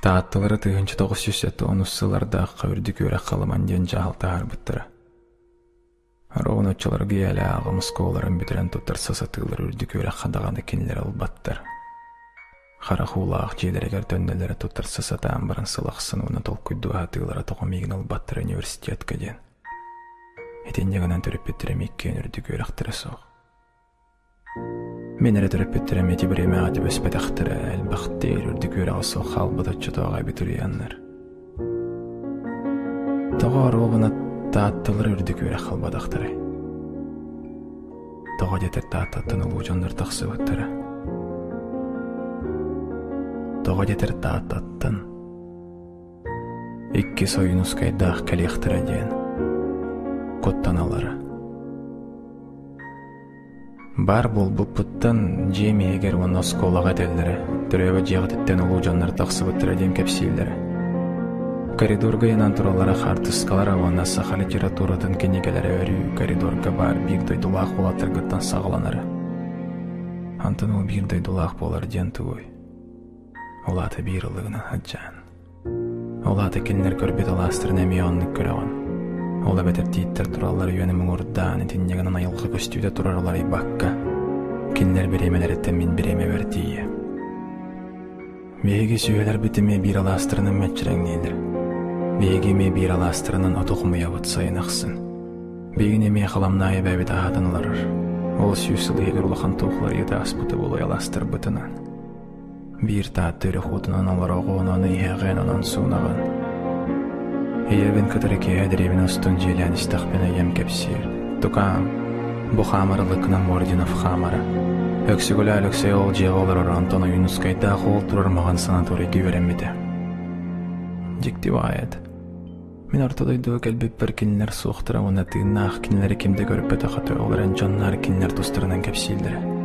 Таатталары 1970 сыллардаахха үрдүк үөрэх Халыман диэн дьаһал таһаарбыттара. Ровно оччолорго ийэлээх аҕам оскуолаларын бүтэрэн туттарса сатыыллар үрдүк үөрэххэ даҕаны кинилэр ылбаттар. Харах уулаах дьиэлэригэр төннөллөрө туттарса сатаан баран сыл ахсын уонна толкуйдуу сатыыллара тоҕо миигин ылбаттар университетка диэн. Итинньэ гынан төрөппүттэрим иккиэн үрдүк үөрэхтэрэ суох. Мин эрэ төрөппүттэрим ити бириэмэҕэ түбэспэтэхтэрэ, элбэхтиир үрдүк үөрэҕэ суох хаалбыт оччотооҕу абитуриеннар. Тоҕо оруобуна Таатталар үрдүк үөрэх ылбатахтарай? Тоҕо диэтэр Тааттаттан улуу дьоннор тахсыбыттара. Тоҕо диэтэр Тааттаттан иккис Ойуунускайдаах кэлиэхтэрэ диэн куттаналлара. Баар буолбуппуттан дьиэм иһигэр уонна оскуолаҕа этэллэрэ, төрөөбүт дьиэҕититтэн улуу дьоннор тахсыбыттара диэн кэпсииллэрэ. Коридорга ыйанан тураллара хаартыскалара уонна саха литературатын кинигэлэрэ өрүү коридорга баар биир дойдулаах уолаттаргыттан саҕаланара. Антон ол биир дойдулаах буолар диэн тугуй? Ол аата биир ыллыгынан сылдьаан. Ол аата кинилэр көрбүт алаастарын эмиэ оннук көрөҕүн. Ол эбэтэр тииттэр тураллар үөнэ муҥурдаан итинньэ гынан айылҕа көстүүтэ турар уларыйбакка, кинилэр бириэмэлэриттэн мин бириэмэбэр тиийэ. Биһиги сүөһүлэрбит эмиэ биир алаастарынан мэччирэҥнииллэр. Биһиги эмиэ биир алаастарынан оту хомуйабыт сайын ахсын. Биһигини эмиэ халамнаайы эбээбит аһатан олорор. Ол 100 сыл иһигэр улахан туох уларыйыыта ааспыта буолуой алаастарбытынан. Биир Таатта үрэх уутунан олороҕун, ону иһэҕин, онон суунаҕын. Ийэбин кытары киэһэ дэриэбинэ устун дьиэлээн истэхпинэ ийэм кэпсиир: «Тукаам, бу хаамар ылыккынан Мординов хаамара. Өксөкүлэ Өлөксөй ол дьиэҕэ олорор Антон Ойуунускайдаах уол турар маҕан санаторийга үөрэммитэ». Дьикти баҕайы этэ. Мин орто дойдуга кэлбиппэр кинилэр суохтара уонна тыыннаах кинилэри ким да көрбөтөх этэ, ол эрэн дьонноор кинилэр тустарынан кэпсииллэрэ.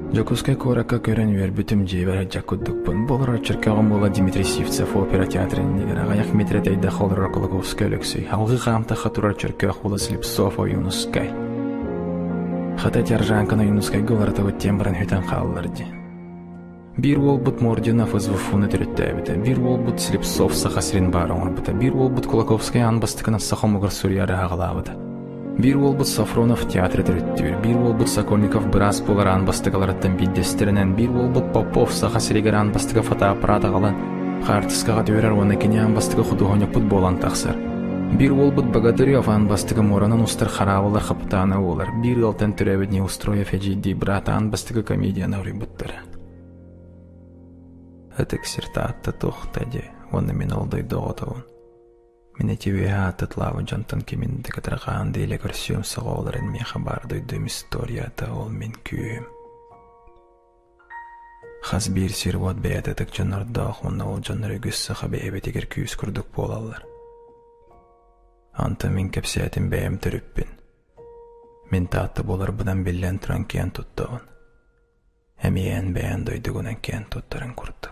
Дьокуускай куоракка көрөн үөрбүтүм, дьиэбэр сылдьар курдукпун. Бу олорор Чөркөөҕүм буола Дмитрий Сивцев опера театрын иннигэр аҕыйах миэтэрэ тэйдэх олорор Кулаковскай Өлөксөй, алгыы хаамтахха турар Чөркөөх буола Слепцов Ойуунускай. Хата Тержанканы Ойуунускайга уларытабыт диэн баран сүтэн хааллар дии. Биир уолбут Мординов СВФУ-ну төрүттээбитэ, биир уолбут Слепцов Саха сирин баар оҥорбута, биир уолбут Кулаковскай аан бастакынан саха омугар суруйары аҕалаабыта. Биир уолбут Софронов театры төрүттүүр, биир уолбут Сокольников быраас буолар аан бастакыларыттан биирдэстэринэн, биир уолбут Попов Саха сиригэр аан бастакы фотоаппарат аҕалан, хаартыскаҕа түһэрэр уонна кини аан бастакы худуоһунньукпут буолан тахсар. Биир уолбут Богатырев аан бастакы муоранан устар хараабыллар хапытаана буолар, биир ыалтан төрөөбүт Неустроев эдьиийдии быраата аан бастакы комедияны уруйбуттара. Ытык сир Таатта туохта дии уонна мин ол дойду оҕотобун. Мин ити үөһэ ааттатылаабыт дьонтон кимин да кытары хаһан да илэ көрсүөм суоҕа ол эрэн миэхэ баар дойдум историята ол мин күүһүм. Хас биир сир-уот бэйэтэ ытык дьоннордоох уонна ол дьоннор үгүс саха бэйэбитигэр күүс курдук буолаллар. Онтон мин кэпсээтим бэйэм төрүппүн. Мин Таатта буоларбынан биллэн туран киэн туттабын. Эмиэ эн бэйэҥ дойдугунан киэн туттарыҥ курдук.